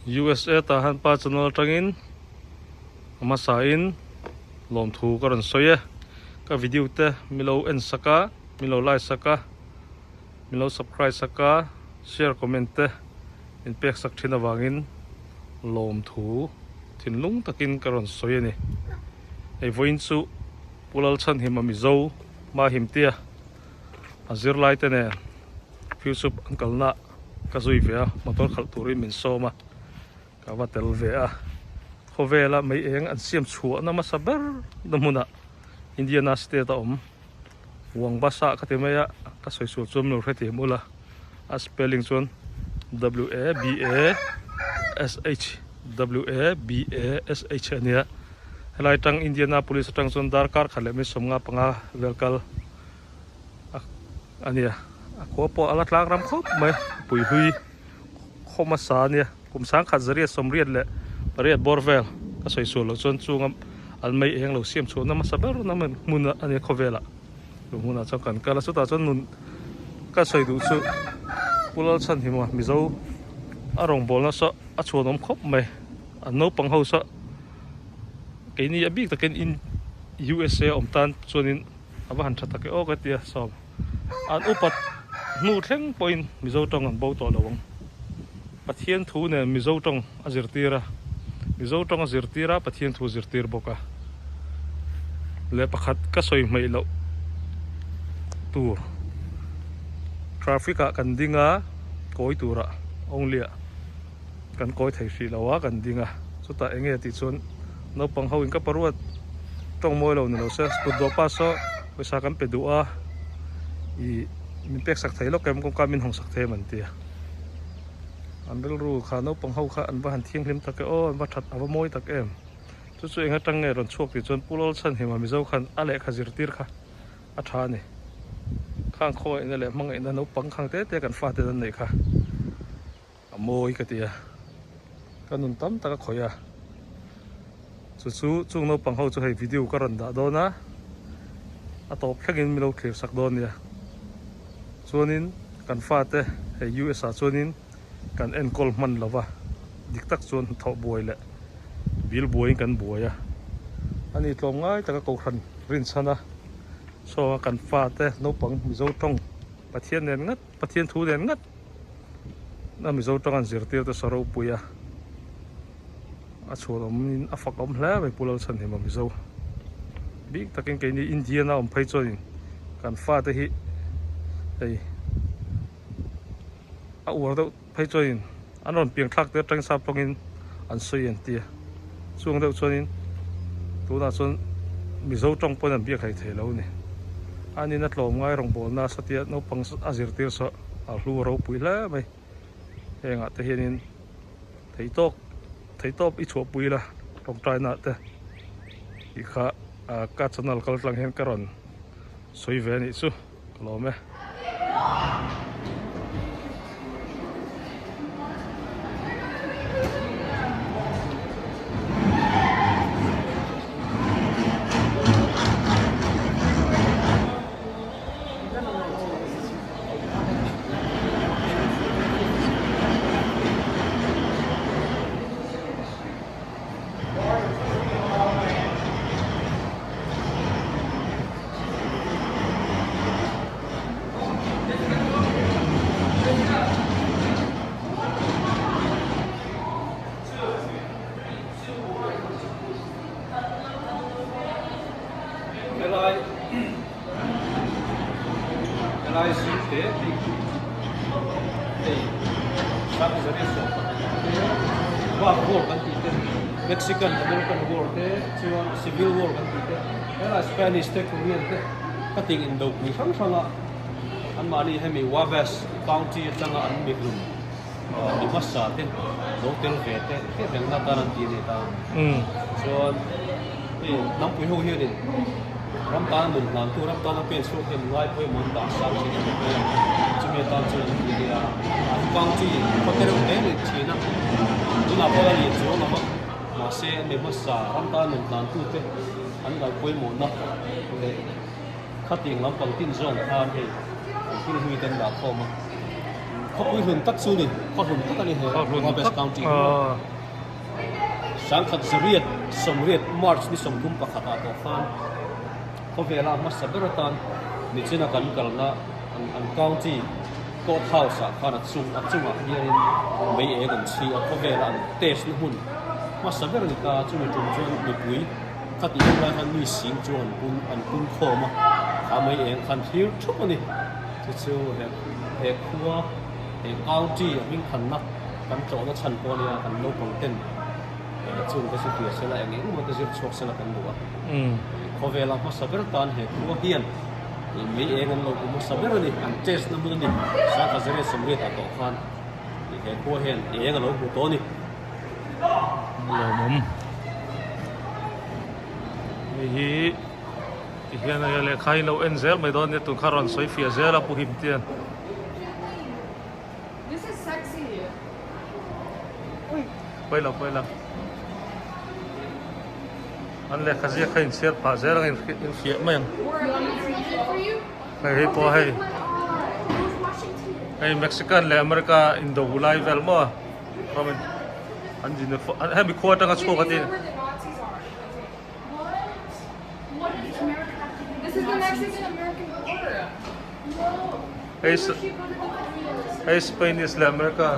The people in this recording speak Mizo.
USA tah han pa channel atangin a hmasa in lawmthu ka rawn sawi e ka video te milo en sak a milo like sak a milo subscribe sak a share comment te in pek sak thin avangin lawmthu thinlung takin ka rawn sawi a ni hei vawiin chu Pu Lalchhanhima Mizo Mahimtea a zirlai te nen Fusup an kalna ka zui ve a, motor khalh turin min sawm a, ka va tel ve a. Khawvela mei eng an siam chhuahna hmasa ber na hmunah Indiana state a awm Wangbasa ka ti mai a, ka sawi sual chuan min lo hrethiam ula, a spelling chuan W A B A S H W A B A S H a nia. Helai tang Indianapolis atang chuan darkar khat leh min 55 vel kal a nia a khua pawh a la tlang ram khawp mai pui hlui khaw hmasa a nia kum sangkhat zariat sawmriat leh pariat bawr vel ka sawi sual loh chuan chunga an mei eng lo siam chhuahna hmasa ber na hmun a nia khawvelah chu hmunah chuan kan kal a chutah chuan nun ka sawi duh chu Pu Lalchhanhima Mizo a rawngbawlna saw a chhuanawm khawp mai an naupang ho saw keini a bik takin in USA awm tan chuanin. A va han tha tak e aw ka ti a, sawm an upat hnu thleng pawhin Mizo tawng an bo tawh lo ang. Pathian thu nen Mizo tawng a zirtir a, Mizo tawng a zirtir a, Pathian thu a zirtir bawk a. Leh pakhat ka sawi hmeih loh tur traffic ah kan ding a, kawi turah only ah kan kawi thei hrih lo a kan ding a chutah eng nge tih chuan naupang ho in ka paruat tawng mawi lo ni lo se kut dawh pa saw pawisa kan pe duh a ih min pek sak thei lawk em kawngka min hawng sak thei em an ti a an rilru kha naupang ho kha an va han thianghlim tak e aw an va that a va mawi tak em chu chu eng atang nge rawn chhuak tih chuan Pu Lalchhanhima Mizo khan a lehkha zirtir kha a tha a ni. Khang khawngaihna leh hmangaihna naupang khang te te kan fate an neih kha a mawi ka ti a, ka nun tam tak a khawih a, chu chu chung naupang ho chu hei video ka rawn dah dawn a, a tawp thlengin min lo thlir sak dawn nia. Chuanin kan fate hei US ah chuanin kan enkawl hman lo va, dik tak chuan hnathawh buai leh bil buaiin kan buai a, ani tlawm ngai taka kohhran rinchhan a, saw kan fate naupang Mizo tawng Pathian nen ngat Pathian thu nen ngat a Mizo tawng an zirtir te saw ropui a, a chhuan awmin a fak awm hle mai Pu Lalchhanhima Mizo bik takin keini Indian a awm phei chuanin kan fate hi hei a uar deuh phei chuanin an rawn piang thlak te atang sap tawngin an sawi an ti a chung deuh chuanin tunah chuan Mizo tawng pawhin an biak hlei thei lo a ni anin a tlawm ngai rawngbawlna satia naupang a zirtir saw a hlu a ropui hle mai hengah te hianin theitawk theitawp i chhuahpui la tawngtaina te tih kha ka channel kal tlang hian ka rawn sawi ve a nih chu. Ka lawm e. Helai helai zing te hei hei Sangzari sawm War war kan tih te Mexican American war te chuan Civil war kan tih te Helai Spanish te Korean te ka ting indopui hrang hrang a, anmahni hemi Wabash County atanga an mihlum mi hmasa te lo tel ve te hriat rengna atan an ti a ni ta. Chuan hei hnampui ho hianin ram tana nun hlantu, ram tana pen chhuak hian ngai pawimawh an dah sang thin a ni mai a, chumi atan chuan an ti a nia. An county khaw te reuh hle a ni thin a, tunah pawh a lian chuang lo va, mahse mi hmasa ram tana nun hlantu te An ngaih pawimawhna leh khatiang lampang tin zawng khan hei an thil hlui te an dah khawm a. Khawpui hlun tak chu ni, khaw hlun tak a ni he Wabash County hi. 1180 March ni 31 ah tawh khan khawvela hmasa ber atan nichina kan kalna an county court house ah khan a chung a chungah hianin mei eng an chhi a, khawvela an test na hmun hmasa ber a ni ta. Chumi tum chuan mipui khatih hun lai khan mi sing chu an pun an pun khawm a, kha mei eng khan thlir thup a ni. Chu chu he he khua he county a hming thanna kan tlawhna chhan pawh a nia kan naupang ten chung te chu hria sela eng eng emaw te zir chhuak sela kan duh a. Khawvela hmasa ber tan he khua hian mei eng an lo hmu hmasa ber a ni, an test na hmun a ni. Sangha Zariat Sawmriat ah tawh khan he khua hian eng a lo hmu tawh a ni. Lawmawm. Hei hi ti hian a lehkha hi lo en zel mai dawn nia tun kha rawn sawi fiah zel a Pu Himtian. Pawi lo pawi lo. An lehkha ziak kha inchhiar phah zel ang infiah mai ang. Hei hei pawh hei hei Mexican leh America indo lai vel maw ram in an hemi khua atanga chhuak a ti. Hei Spanish leh America.